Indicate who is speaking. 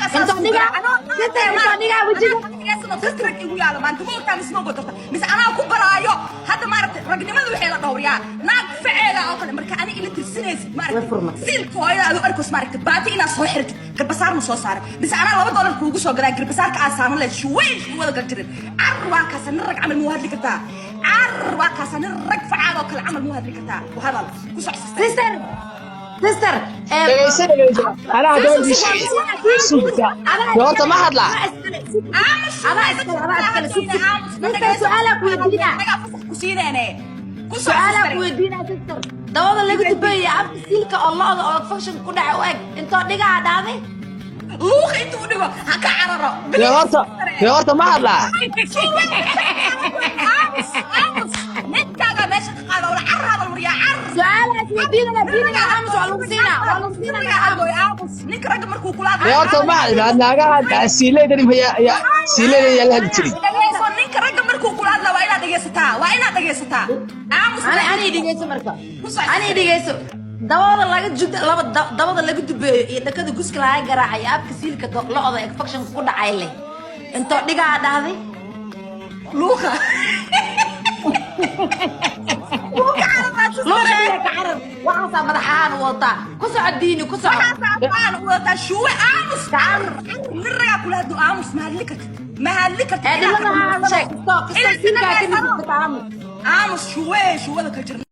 Speaker 1: Ragaa saas
Speaker 2: Inta
Speaker 1: ku
Speaker 2: dhigaa-
Speaker 1: gara.
Speaker 2: Sister, inta dhigaa wejiga.
Speaker 1: Rag rag igu yaala maanta, ma ogtaa mise ma ogotarta mise anaa ku baraayo hadda? Maaragtay, ragnimada waxay la dhowriyaa naag faceeda oo kale. Marka ani ila tirsinaysid,
Speaker 2: Way
Speaker 1: maaragtay,
Speaker 2: furmatay.
Speaker 1: Siilka hooyada aad u arkos, maaragtay, baati inaad soo xiratid, garbasaarna soo saaray, mise anaa $2 kuugu soo gadaa garbasaarka aad saaran leed shuweysh wada gal jirin. Car, waa kaasa nin rag camal muu hadli kartaa? Car, waa kaasa nin rag facaad oo kale camal muu hadli kartaa? Ku hadal, ku soc, sister.
Speaker 2: Sister, sister,
Speaker 3: Dhegeyso, dhegeyso. Anaa haddaba idin sheegay. Sugta. Horta ma hadlaa?
Speaker 2: Adaa iskale, adaa iskale. Sug, sug. Sister, su'aalaa ku weydiinaa.
Speaker 1: Ku siineene. Ku soc,
Speaker 2: Su-aalaa
Speaker 1: sister.
Speaker 2: ku weydiinaa, sister. Dabada laga dubeeyay, afka siilka oo lo'da oo infection ku dhacay u eg, intoo dhigaa dhaaday?
Speaker 1: Luuqa intuu dhigo ha ka cararo.
Speaker 3: Dee horta ma hadlaa?
Speaker 1: Aamus, aamus. Ninkaaga meesha ka qaada wala car hadal, waryaa, car.
Speaker 2: Su-aalaas weydiinana diinana. Aamus, waa lagu siinaa, waa lagu siinaa.
Speaker 1: Aamus. Ninka ragga markuu kula
Speaker 3: Dee horta ma hadlaa? Naagaha siilaydan yaa siilaydan yaa la hadli jiray.
Speaker 1: Dhegeyso, ninka ragga markuu kula hadla waa inaad dhegeysataa, waa inaad dhegeysataa. Aamus.
Speaker 2: Ani dhegeyso marka.
Speaker 1: Ku soc.
Speaker 2: Ani dhegeyso. Dabada laga jud laba dabada laga dubeeyo iyo dhakada guska laga garaacay, afka siilka lo'da infection ku dhacay leh, intoo dhigaa dhahday?
Speaker 1: Luuqa. Luuqa carabaa, sister.
Speaker 2: Luuqa ka carar, waxaasaa madaxahaan u wataa. Ku soco, diini, ku soco.
Speaker 1: Waxaasaa wadataa shuwe. Aamus, car. Nin ragaa kula hadlo, aamus. Ma hadli kartid, ma hadli kartid.
Speaker 2: Ee dhilada sheeg, stop, stop, siilkaa ka midibta, aamus.
Speaker 1: Aamus, shuwe shuwada ka jirna.